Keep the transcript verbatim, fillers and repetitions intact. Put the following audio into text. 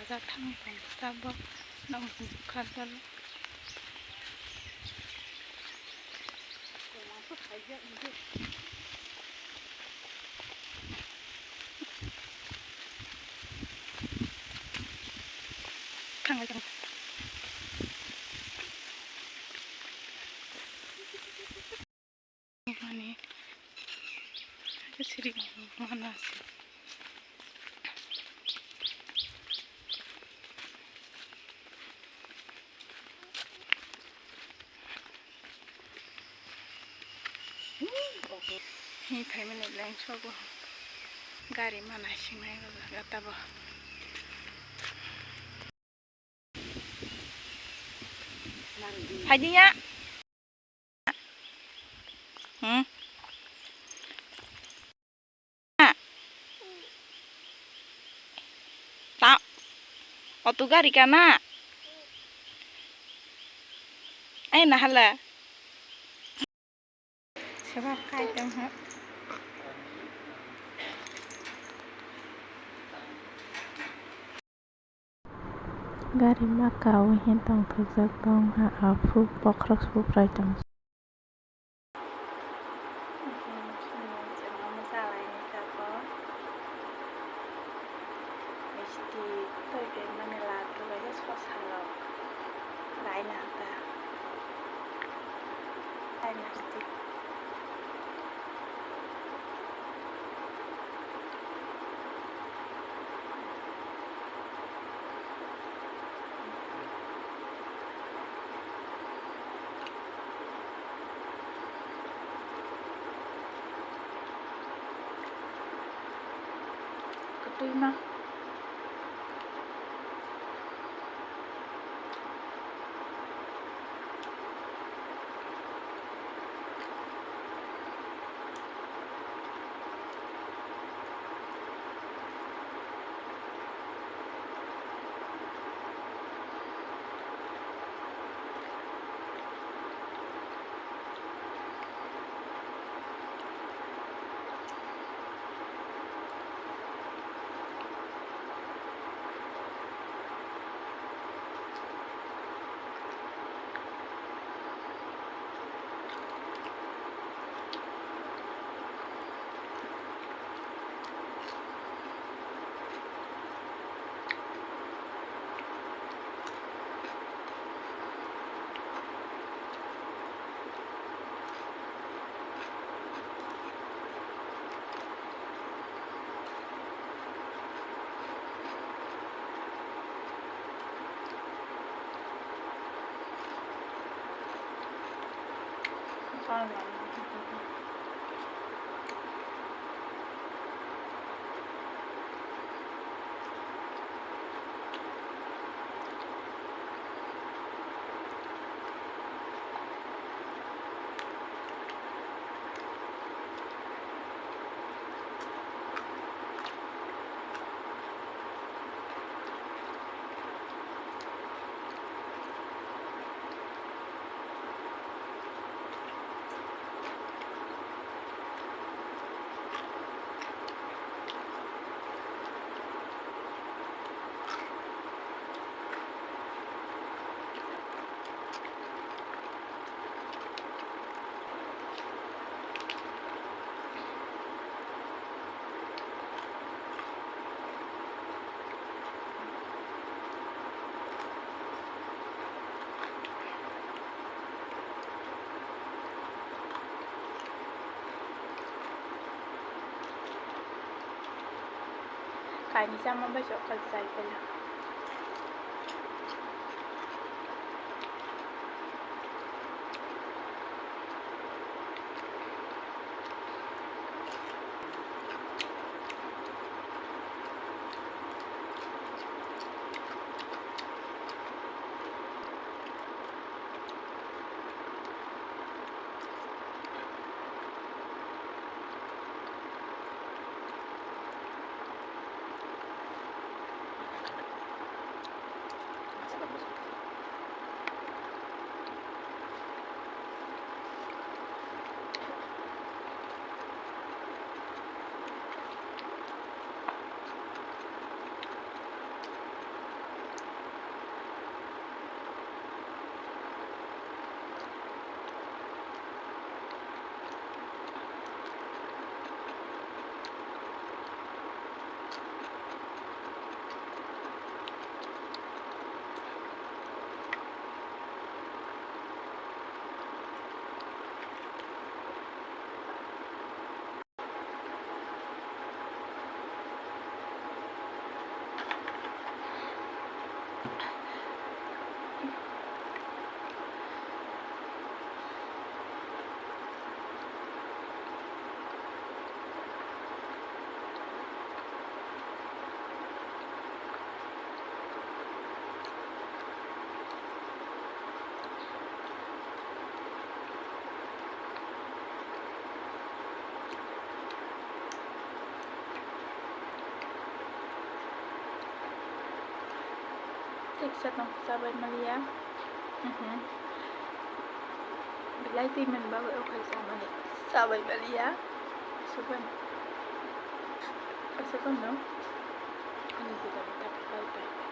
Thang tong tabok nang kha. Thanglai tong. Mani, siri mana se. Hi phaimani lengsogo gari mana sinai o jaga tabo. Phaidiya. Hmm. Ta auto gari kana? Ai nahala. Sebab kai tong ha. Gari maka o hin tongthokjak tong ha, aphuru bokhorok suphrai tong. Misti twi phaimani laddu kaisa sosa rok laina ta. Laina misti. Kwtwi ma. Kainwi chama bai se o kha chai phela. Teksa tong chabai maliya. Mhm. Belai twi mani bagwi o khai chamani chabai maliya. Asukno. Asukno. Ani jigani tak pai pai.